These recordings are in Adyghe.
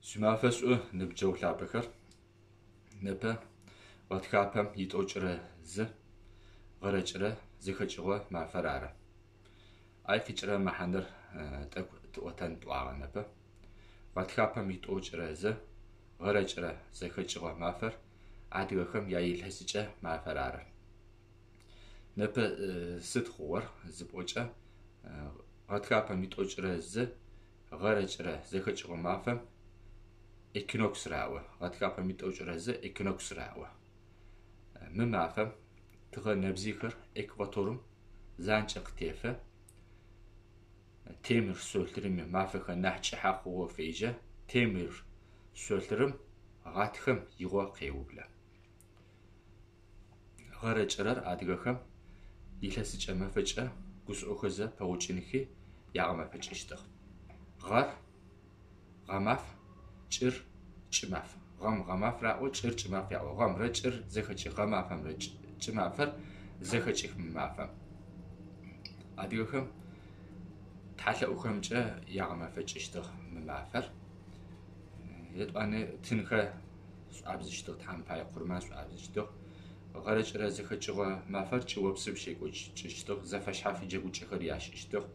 Шъуимафэ шӏу, ныбджэгъу лъапӏэхэр! Непэ гъэтхапэм итӏокӏырэ зы гъэрэ кӏырэ зэхэкӏыгъо мафэр ары. Ай къикӏырэ мэхьанэр тӏэкӏу тыӏотэн тӏуагъэ непэ. Гъэтхапэм итӏокӏырэ зы гъэрэ кӏырэ зэхэкӏыгъо мафэр адыгэхэм яилъэсыкӏэ мафэр ары. Непэ сыд хъугъэр зыпӏокӏэ, гъэтхапэм итӏокӏырэ зы гъэрэ кӏырэ зэхэкӏыгъо мафэм эквинокс раӏо. Гъэтхапэм итӏокӏырэ зы эквинокс раӏо. Мы мафэм тыгъэ нэбзыйхэр экваторым занкӏэ къытефэ. Темыр шъолъырыми мафэхэр нахь кӏыхьэ хъугъэу фежьэ. Темыр шъолъырым гъатхэм игъо къеублэ. Гъэрэ кӏырэр адыгэхэм илъэсыкӏэ мэфэкӏэ гушӏохэзэ пэгъокӏынхи ягъэмэфэкӏыщтыгъ. Гъэр гъэмаф, кӏыр кӏымаф. Гъэм гъэмаф раӏо, кӏыр кӏымаф яӏо. Гъэмрэ кӏыр зэхэкӏых, гъэмафэмрэ кӏымафэр зэхэкӏых мы мафэм. Адыгэхэм тхьэлъэӏухэмкӏэ ягъэмэфэкӏыщтыгъ мы мафэр. Етӏуанэ тынхэр шӏуабзыщтыгъ, Тхьэм пае къурмэн шӏуабзыщтыгъ. Гъэрэ кӏырэ зэхэкӏыгъэ мафэр чӏыопсым щекӏокӏыщтыгъ, зэфэшъхьаф джэгукӏэхэр яшӏыщтыгъ.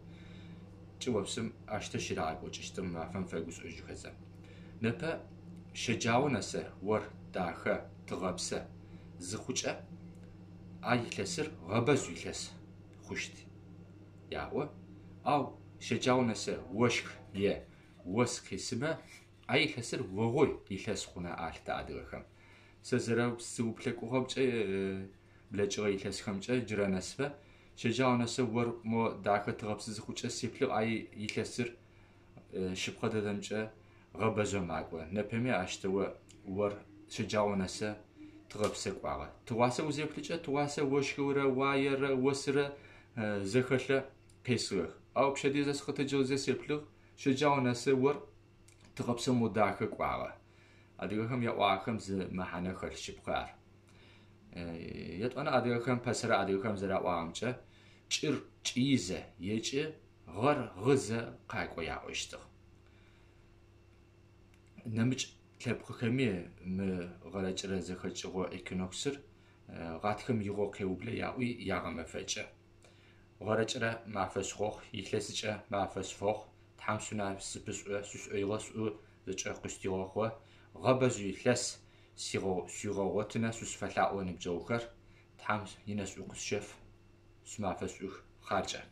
Чӏыопсым аштэ щырагъэкӏокӏыщтыгъ мы мафэм фэгушӏожьыхэзэ. Непэ щэджагъо нэсэ ор дахэ, тыгъэпсэ зыхъукӏэ, а илъэсыр гъэбэжъу илъэс хъущт яӏо. Ау щэджагъо нэсэ ощх е ос къесымэ, А илъэсыр огъой илъэс хъуна алъытэ адыгэхэм. Сэ зэрэсыуплъэкӏугъэмкӏэ блэкӏыгъэ илъэсхэмкӏэ джырэ нэсфэ, щэджагъо нэсэ ор мо дахэ тыгъэпсы зыхъукӏэ сеплъыгъ а илъэсыр шъыпкъэ дэдэмкӏэ гъэбэжъо макӏо. Непэми ащтэу ор щэджагъо нэсэ тыгъэпсэ кӏуагъэ. Тыгъуасэ узеплъыкӏэ тыгъуасэ ощхыурэ уаерэ осырэ зэхэлъэ къесыгъэх. Ау пщэдей зэ сыкъэтэджыгъ зэ сеплъыгъ щэджагъо нэсэ ор Тыгъэпсэ мо дахэ кӏуагъэ. Адыгэхэм яӏуагъэхэм зы мэхьанэ хэлъ шъыпкъэ ар. Етӏанэ адыгэхэм, пэсэрэ адыгэхэм зэраӏуагъэмкӏэ, кӏыр кӏыизэ екӏы, гъэр гъызэ къакӏо яӏощтыгъ. Нэмыкӏ лъэпкъхэми мы гъэрэ кӏырэ зэхэкӏыгъо эквиноксыр гъатхэм игъо къеублэ яӏуи ягъэмэфэкӏы. Гъэрэ кӏырэ мафэ шъухъохъу, илъэсыкӏэ мафэ шъуфэхъу, Тхьэм шъунасыпышӏо, шъушӏоигъо шӏу зэкӏэ къышъутигъэхъо, гъэбэжъу илъэс шъуигъэгъотынэ шъусфэлъаӏо ныбджэгъухэр, Тхьэм инэшӏу къышъущэф, шъумафэ шӏух, хъаркӏэ.